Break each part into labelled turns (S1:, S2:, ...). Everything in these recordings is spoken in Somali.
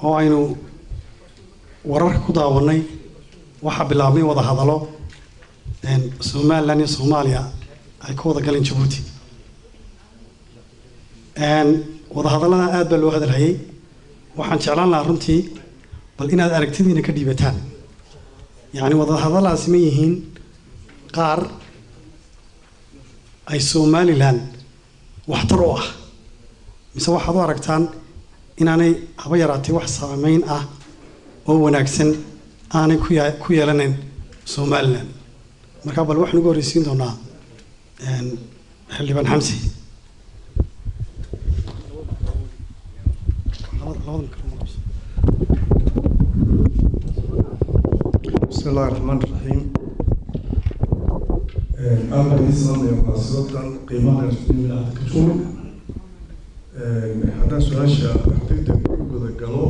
S1: Oo aynu wararka ku daawanay, waxaa bilaabmay wada hadallo Somaliland iyo Soomaaliya ay ku wada galeen Jabuuti. Wada hadallada aad baa loo hadalhayay. Waxaan jeclaan lahaa runtii bal inaad aragtidiina ka dhiibataan, yacni wada hadalladaasi ma yihiin qaar ay Somaliland waxtar u ah, mise waxaad u aragtaan inaanay haba yaraatay wax saameyn ah oo wanaagsan aanay ku yeelanayn Somaliland? Marka bal waxaan ugu horreysiin doonaa Xildhibaan Xamsi. Labada mikrofon qabso.
S2: بسم الله الرحمن الرحيم. Aad baan idiin salaamaya munaasibadan qiimaha leh ka juul. Haddaan su-aasha degdeg u guda galo,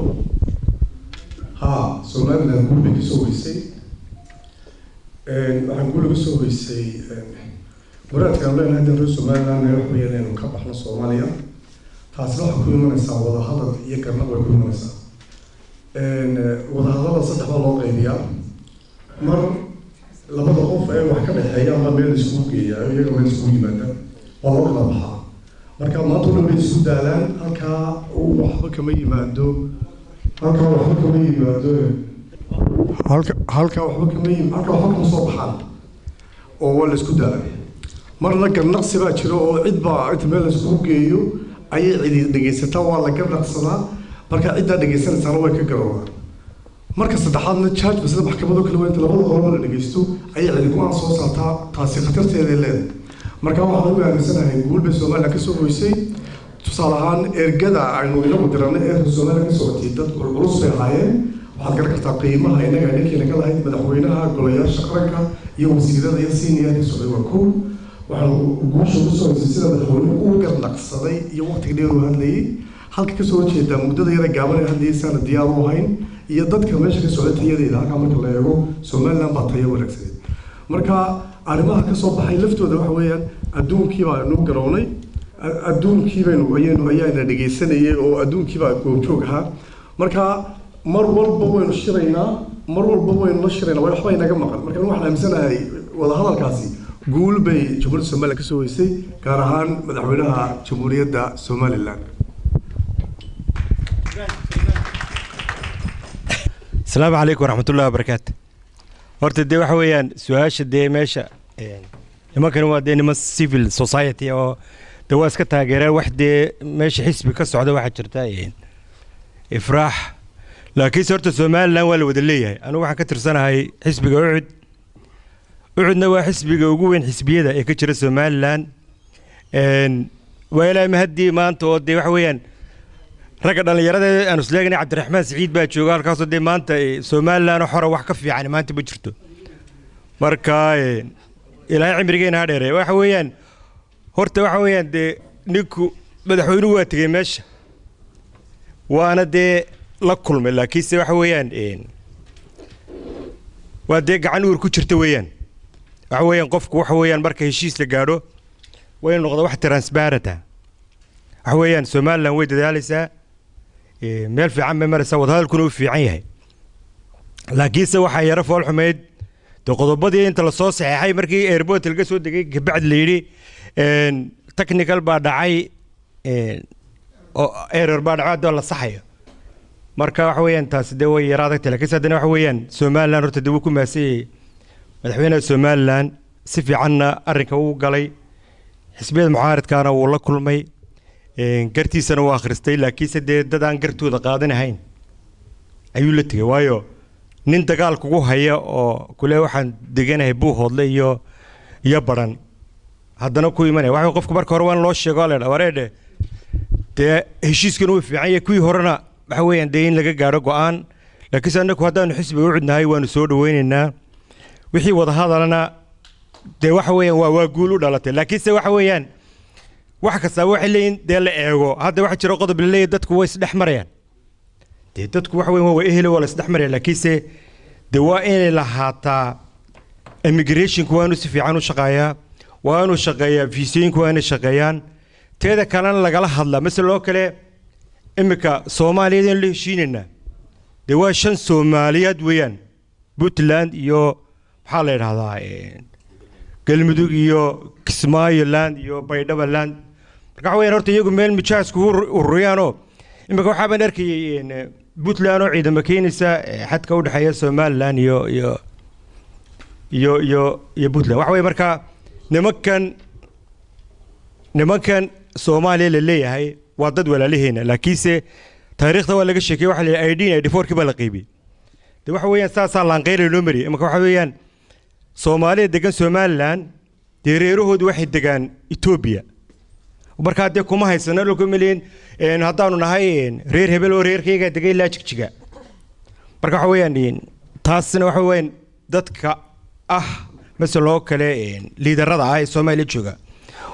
S2: haa, Somaliland guul bay kasoo weysay. Waxaan guul uga soo weysay muraadka aan leenahay hadda reer Somaliland waxa weeyaan inaynu ka baxno Soomaaliya. Taasina waxay ku imanaysaa wadahadal iyo garnaq way ku imanaysaa. Wadahadalada saddex baa loo qaybiyaa. Mar labada qof ee wax ka dhexeeya ama meel iskugu geeyaa, iyaga meel iskugu yimaada, waa loo kala baxaa. Marka maanta o dhan bay isku daalaan, halkaa waxba kama yimaado, halkaa waxba kama yimaado, halkaa waxba kama yim halkaa waxba kama soo baxaan oo waa la isku daalay. Marna garnaqsi baa jiro oo cid baa inta meel la iskugu geeyo ayay cidi dhegaysataa, waa la garnaqsadaa. Marka ciddaa dhegaysanaysaana way ka garoobaan. Marka saddexaadna judge, sida maxkamadoo kale, waa inta labada qoloba la dhegaysto ayay cidi go-aan soo saartaa. Taasi khatarteeday leedahay. Marka waxaan ugu aaminsanahay guul bay Somaliland kasoo hoysay. Tusaale ahaan, ergada aynu inagu diranay ee Somaliland ka socotay dad culculus bay ahaayeen. Waxaad garan kartaa qiimaha innaga dhankeena ka lahayd madaxweynaha, golayaasha qaranka iyo wasiirada iyo senior ka socday waa kow. Waxaan guusha ugu soo hoysay sida madaxweynuhu uu garnaqsaday iyo waqtiga dheer uu hadlayay, halka kasoo horjeedaa muddada yara gaaban ee hadlayay diyaar u ahayn, iyo dadka meesha ka socday tayadeeda. Halkaa marka la eego, Somaliland baa tayo wanaagsaneed. Marka arrimaha ka soo baxay laftooda waxa weeyaan adduunkii baa nu garownay, adduunkii baynu ayaynu ayaana dhegaysanayay oo adduunkii baa goobjoog ahaa. Marka mar walba waynu shiraynaa, mar walba waynu la shiraynaa, waxba inaga maqan. Marka waxaan aaminsanahay wadahadalkaasi guul bay Jamhuuriyadda Somaliland kasoo weysay, gaar ahaan madaxweynaha Jamhuuriyadda Somaliland.
S3: Asalaamu calaykum waraxmatullahi wabarakaatu. Horta dee waxa weeyaan su-aasha dee meesha nimankan waa dee niman civil society oo dee waa iska taageereen wax dee meesha xisbi ka socda. Waxaa jirta Ifraax, laakiinse horta Somaliland waa la wada leeyahay. Anigu waxaan ka tirsanahay xisbiga UCID. UCIDna waa xisbiga ugu weyn xisbiyada ee ka jira Somaliland. Waa ilaahay mahaddii maanta oo dee waxa weeyaan ragga dhallinyarada aanu isleegnay Cabdiraxmaan Siciid baa jooga halkaasoo dee maanta Somaliland oo xora wax ka fiican maanta ma jirto. Marka Ilaahay cimrigeena ha dheereeya. Waxa weeyaan horta waxa weeyaan dee ninku madaxweynuhu waa tegey meesha, waana dee la kulmay, laakiinse waxa weeyaan waa dee gacan uur ku jirta weeyaan. Waxa weeyaan qofku waxa weeyaan marka heshiis la gaadho waa inuu noqdo wax transparent ah. Waxa weeyaan Somaliland way dadaalaysaa, meel fiican bay maraysaa, wadahadalkuna uu fiican yahay, laakiinse waxaa yaro fool xumayd dee qodobadii inta lasoo saxeexay markii airport laga soo degay kabacdi la yidhi technical baa dhacay oo error baa dhacay, hadda la saxayo. Marka waxa weeyaan taasi dee way yara adagtahay, laakiinse haddana waxa weeyaan Somaliland horta dee wuu ku mahadsan madaxweynaha Somaliland, si fiicanna arrinka uu galay, xisbiyada mucaaridkaana wuu la kulmay, gartiisana wuu akhristay, laakiinse dee dad aan gartooda qaadanahayn ayuu la tegey. Waayo nin dagaal kugu haya oo kule waxaan deganahay Buuhoodle iyo Baran haddana ku imanaya, waxa qofku marka hore waa in loo sheego la wareedhe dee heshiiskan wuu fiican yahay, kuwii horena waxa weeyaan dee in laga gaadho go-aan. Laakiinse annagu haddaanu xisbiga u cudnahay waanu soo dhaweynaynaa wixii wadahadalana. Dee waxa weeyaan waa guul u dhalatay, laakiinse waxa weeyaan wax kastaaba waxay leeyihin dee la eego. Hadda waxaa jira qodob la leeyahay dadku way isdhex marayaan. Dee dadku waxa weeyaan waa ehele, waa la isdhex maraya, laakiinse dee waa inay lahaataa immigrationku waa inuu si fiican u shaqeeyaa, waa inuu shaqeeyaa, fiisooyinku waa inay shaqeeyaan. Teeda kalena lagala hadlaa masale oo kale, iminka Soomaaliyada in la heshiinaynaa. Dee waa shan Soomaaliyeed weeyaan, Puntland iyo maxaa la yidhahdaa, Galmudug iyo Kismaayoland iyo Baydhabaland. Marka waxa weyaan horta iyagu meel mijaha iskugu ururiyaanoo imika waxaa baan arkayay Puntland oo ciidamo keenaysa xadka u dhexeeya Somaliland iyo Puntland. Waxa weye marka nimankan Soomaaliya la leeyahay waa dad walaalaheena, laakiinse taariikhda waa laga sheekeyey. Waxa la yidhi 1984-kii baa la qaybiyey. De waxa weeyaan saasaa laanqeyra loo mariyay. Imika waxa weeyaan Soomaalida degan Somaliland dee reerahoodu waxay degaan Etoobiya. Markaa dee kuma haysano dhulka meliin haddaanu nahay reer hebel oo reerkayga degay ilaa Jigjiga. Marka waxa weeyaan taasna waxa weeyaan dadka ah masala oo kale liidarada ah ee Soomaaliya jooga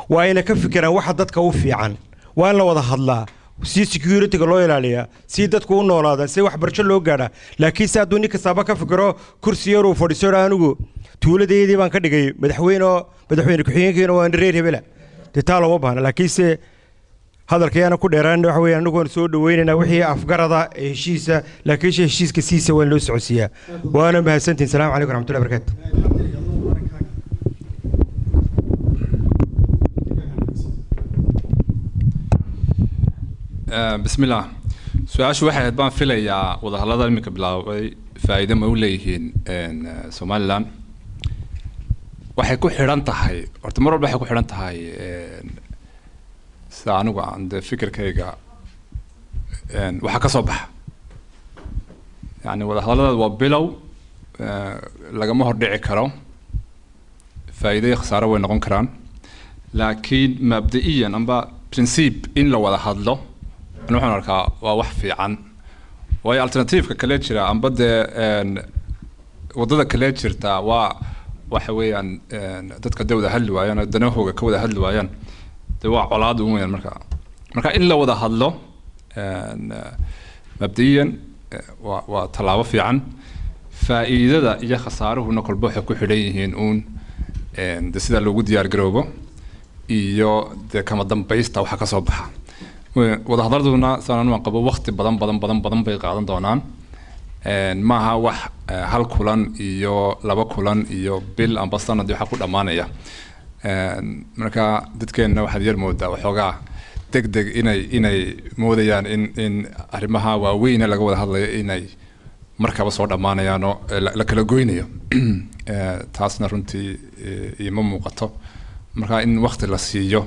S3: waa inay ka fikiraan waxa dadka u fiican. Waa in la wada hadlaa si security-ga loo ilaaliyaa, si dadku u noolaadaan, si waxbarasho loo gaadhaa. Laakiin si hadduu nin kastaaba ka fikiro kursi yar uu fadhiiso, anigu tuuladeedii baan ka dhigay madaxweyne oo madaxweyne ku-xigeenkiina waa reer hebela, dee taa looma baahna. Laakiinse hadalka yaana ku dheeraan. Waxa weeye anagu waan soo dhaweynaynaa wixii afgarada ee heshiisa, laakiinse heshiiska siisa waa in loo socodsiiyaa. Waana mahadsantihin. Salaamu calaykum raxmatullahi barakaatu.
S4: Bismillah. Su-aashu waxay ahayd baan filayaa, wadahadallada iminka bilaabay faa'iido ma u leeyihiin Somaliland? Waxay ku xidhan tahay horta, mar walba waxay ku xidhan tahay sida anigu aan dee fikirkayga waxaa ka soo baxa. Yani wadahadallada waa bilow, lagama hordhici karo. Faa'iido iyo khasaaro way noqon karaan, laakiin mabda'iyan amba principe in la wada hadlo ani waxaan arkaa waa wax fiican, waayo alternative-ka kale jira amba dee waddada kale jirta waa waxa weeyaan dadka dee wada hadli waayaan oo danahooga ka wada hadli waayaan, dee waa colaad un weeyaan. Marka in la wada hadlo mabda'iyan waa tallaabo fiican. Faa'iidada iyo khasaaruhuna kolba waxay ku xidhan yihiin uun de sida loogu diyaar garoobo iyo dee kama dambaysta waxa kasoo baxa. Wadahadaladuna saan waan qabo waqti badan badan badan badan bay qaadan doonaan. Maaha wax hal kulan iyo laba kulan iyo bil amba sanad waxa ku dhammaanaya. Marka dadkeenna waxaad yar moodaa waxoogaa deg deg inay moodayaan in arrimaha waaweyne laga wada hadlayo inay markaba soo dhammaanayaan oo la kala goynayo. Taasna runtii ima muuqato. Marka in waqti la siiyo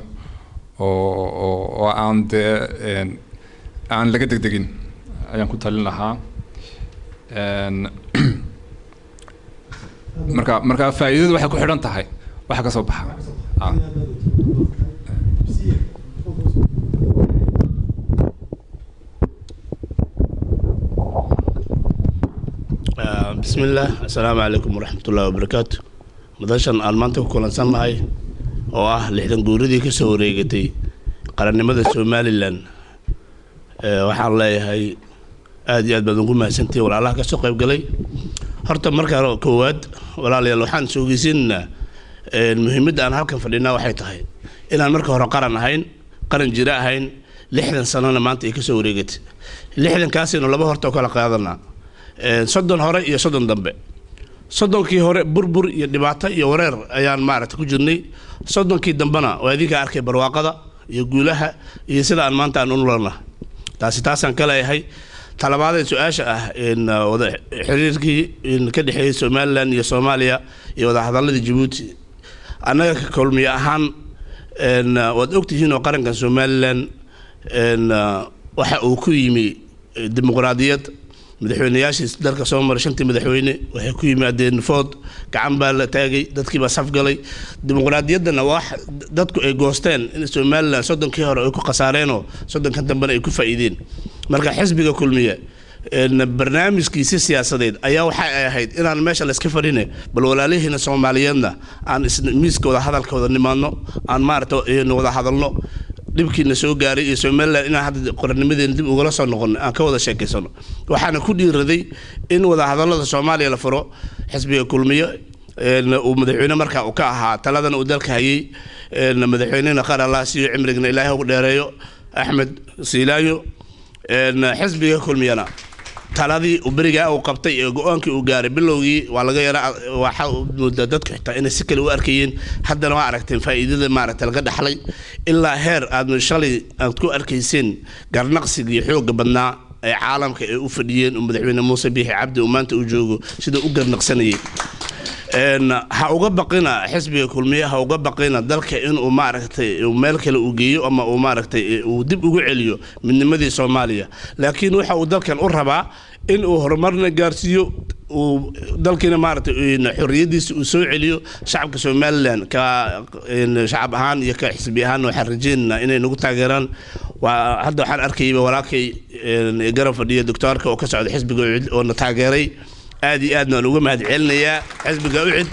S4: oo aan dee aan laga degdegin ayaan ku talin lahaa. Marka faa'iidadu waxay ku xidhan tahay waxa ka soo baxa.
S5: Bismillaah. Assalaamu calaykum waraxmatullaahi wabarakaatu. Madashan aan maanta ku kulansannahay oo ah 60 guuridii kasoo wareegatay qarannimada Somaliland, waxaan leeyahay aada iyo aad baad ugu mahadsantihiin walaalaha kasoo qayb galay. Horta marka koowaad, walaalayaal, waxaan soogeysiinaynaa muhiimadda aan halkan fadhinaa waxay tahay inaan marka hore qaran ahayn, qaran jira ahayn, 60 sanona maanta ay kasoo wareegatay. 60-kaasaynu laba horta oo kala qaadanaa, 30 hore iyo 30 dambe. 30-kii hore burbur iyo dhibaato iyo wareer ayaan maaragta ku jirnay. 30-kii dambena waa idinka arkay barwaaqada iyo guulaha iyo sida aan maanta aan u noolnahay. Taasi taasaan ka leeyahay. Talabaadee su-aasha ah in wada xiriirkii in ka dhexeeyay Somaliland iyo Soomaaliya iyo wada hadalladii Jabuuti, annaga ka Kulmiye ahaan waad ogtihiin oo qarankan Somaliland waxa uu ku yimi dimuqraadiyad. Madaxweyneyaashii dalka soo maray, shantii madaxweyne, waxay ku yimaadeen food, gacan baa la taagay, dadkii baa saf galay. Dimuqraadiyaddana waa wax dadku ay goosteen in Somaliland 30-kii hore ay ku khasaareenoo 30-kan dambena ay ku faa'iideen. Marka xisbiga Kulmiye barnaamijkiisi siyaasadeed ayaa waxa ay ahayd inaan meesha la iska fadhine, bal walaalihiina Soomaaliyeedna aan miiska wada hadalkooda nimaadno, aan maaragta wada hadalno, dhibkiina soo gaaray iyo Somaliland inaan hadda qorannimadeena dib ugala soo noqono, aan ka wada sheekaysano. Waxaana ku dhiiraday in wada hadallada Soomaaliya la furo xisbiga Kulmiye uu madaxweyne markaa uu ka ahaa, taladana uu dalka hayay madaxweynena, qaar Allah siiyo, cimrigana Ilaahay ugu dheereeyo, Axmed Siilaayo. Xisbiga Kulmiyana Taladii uu berigaa uu qabtay ee go-aankii uu gaaray bilowgii waa laga yara, waxaa moodaa dadku xitaa inay si kale u arkayeen. Haddana waa aragteen faa'iidada maaragtay laga dhaxlay, ilaa heer aad shalay aad ku arkayseen garnaqsigii xoogga badnaa ee caalamka ay u fadhiyeen uu Madaxweyne Muuse Biixi Cabdi uu maanta u joogo sida u garnaqsanayay. Ha uga baqina xisbiga Kulmiye, ha uga baqina dalka inuu maaragtay uu meel kale uu geeyo ama uu maaragtay uu dib ugu celiyo midnimadii Soomaaliya, laakiin waxa uu dalkan u rabaa in uu horumarna gaarsiiyo, uu dalkiina maaragtay xorriyadiisa uu soo celiyo. Shacabka Somaliland ka shacab ahaan iyo ka xisbi ahaan waxaan rajaynaynaa inay nagu taageeraan. Waa hadda waxaan arkayba walaalkay garab fadhiya, doctoorka oo ka socda xisbiga UCID oo na taageeray. Aad iyo aadna waan uga mahad celinayaa xisbiga UCID.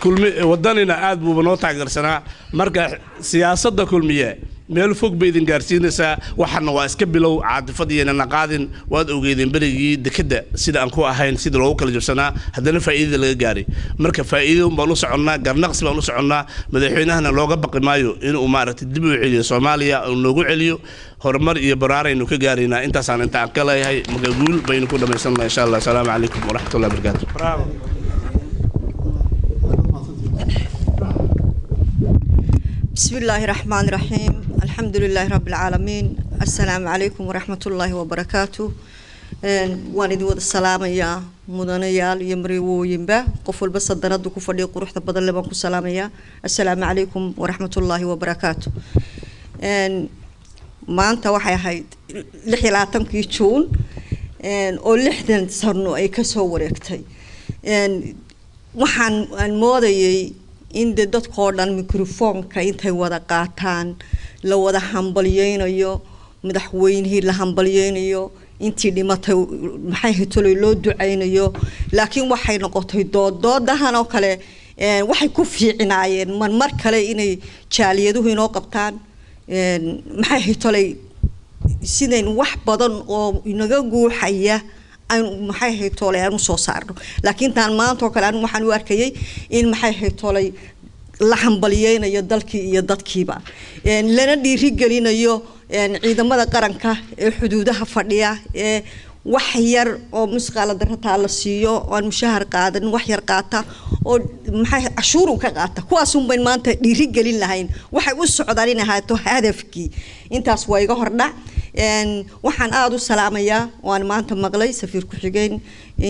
S5: Kulmi Wadanina aad buuba noo taageersanaa. Marka siyaasadda Kulmiye meel fog bay idin gaarsiinaysaa. Waxana waa iska bilow, caatifad iyoynana qaadin. Waad ogeydeen berigii dekedda sida aan ku ahayn, sida loogu kala jabsanaa, haddana faa'iidada laga gaaray. Marka faa'iido baan u soconnaa, garnaqsi baan u soconnaa. Madaxweynahana looga baqi maayo inuu maaragtay dib u celiyo Soomaaliya, uu noogu celiyo. Horumar iyo baraaraynu ka gaaraynaa. Intaasaan intaan ka leeyahay. Marka guul baynu ku dhammaysannaha insha Allah. Asalaamu calaykum waraxmatullahi wabarakaatu.
S6: بسم الله الرحمن الرحيم، الحمد لله رب العالمين، السلام عليكم ورحمة الله وبركاته. Waan idin wada salaamayaa, mudanayaal iyo marwooyinba. Qof walba sadanadu ku fadhiyo quruxda badan le baan ku salaamayaa. Assalaamu calaykum waraxmatullaahi wabarakaatu. Maanta waxay ahayd 26-kii Juun oo 60 sano ay kasoo wareegtay. Waxaan aan moodayay in de dadkoo dhan microfoonka intay wada qaataan la wada hambalyeynayo madaxweynihii, la hambalyeynayo intii dhimatay, maxay hitolay, loo ducaynayo, laakiin waxay noqotay dood. Doodahan oo kale waxay ku fiicnaayeen mar mar kale inay jaaliyaduhu inoo qabtaan, maxay hitolay, sidayn wax badan oo inaga guuxaya aynu maxay haytoolay aan usoo saarno. Laakiin taan maanta oo kale anigu waxaan u arkayay in maxay haytoolay la hambaliyeynayo dalkii iyo dadkiiba, lana dhiirigelinayo ciidamada qaranka ee xuduudaha fadhiya ee wax yar oo musqaala darataa la siiyo oo aan mushahar qaadan, wax yar qaata oo maxay cashuur ka qaata. Kuwaasun bayn maanta dhiirigelin lahayn. Waxay u socdaan in ahaato hadafkii. Intaas waa iga hordhac. Waxaan aada u salaamayaa waan maanta maqlay safiir ku-xigeen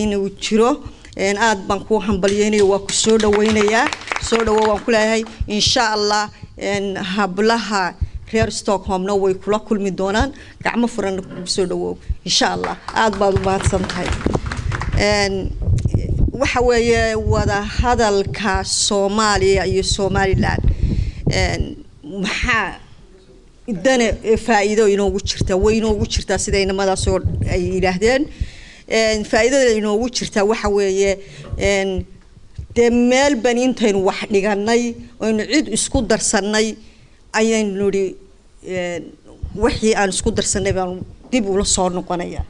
S6: inuu jiro. Aad baan kuu hambalyeynaya, waa ku soo dhaweynayaa, soo dhawo waan ku leeyahay. Insha Allah hablaha reer Stockholmna way kula kulmi doonaan, gacmo furanna kugu soo dhawow insha Allah. Aada baad u mahadsan tahay. Waxa weeye wada hadalka Soomaaliya iyo Somaliland maxaa dane faa'iido inoogu jirta? Way inoogu jirtaa, sida inamadaas oo ay yidhaahdeen. Faa'iidada inoogu jirtaa waxa weeye dee meel ban intaynu wax dhiganay aynu cid isku darsannay ayaynu nidhi wixii aan isku darsanay baan dib ula soo noqonaya.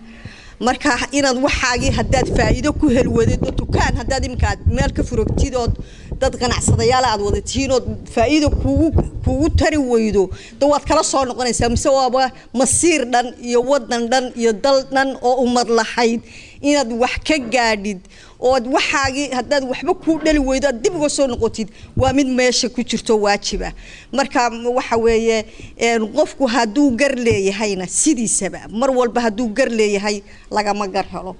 S6: Marka inaad waxaagii haddaad faa'iido ku heli wadid, dukaan haddaad iminka aad meel ka furogtid ood dad ganacsadayaal aad wadatiin ood faa'iido kugu tari weydo, da waad kala soo noqonaysaa. Mise waaba masiir dhan iyo wadan dhan iyo dal dhan oo ummad lahayd inaad wax ka gaadhid ood waxaagii haddaad waxba kuu dhali weydo aad dib uga soo noqotid, waa mid meesha ku jirto waajiba. Marka waxa weeye qofku hadduu gar leeyahayna, sidiisaba mar walba hadduu gar leeyahay lagama gar helo.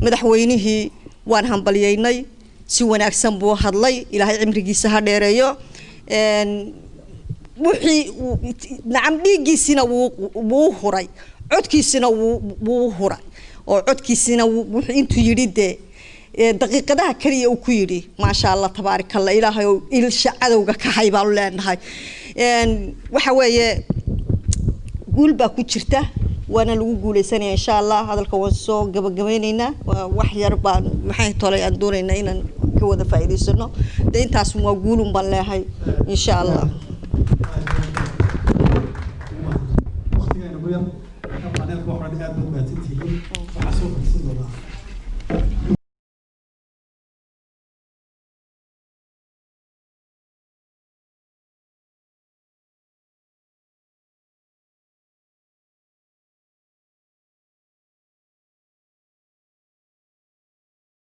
S6: Madaxweynihii waan hambalyeynay, si wanaagsan buu hadlay, Ilaahay cimrigiisa ha dheereeyo. Wixii nacam dhiiggiisina wuu huray, codkiisina wuu huray, oo codkiisina wuxuu intuu yidhi dee daqiiqadaha kaliya uu ku yidhi maasha Allah tabaaraka Allah, Ilaahay oo ilsha cadowga ka hay baanu leenahay. Waxa weeye guul baa ku jirta, waana lagu guuleysanaya insha Allah. Hadalka waan soo gabagabeyneynaa, waa wax yar baan maxay tolay aan doonaynaa inaan ka wada faa'iidaysano. Dee intaas waa guulun baan leehay insha Allah.
S1: Waqtiga inagu yar, paneelka waxaan aad baad mahadsantihiin. Waxaa soo fadhiisan doonaa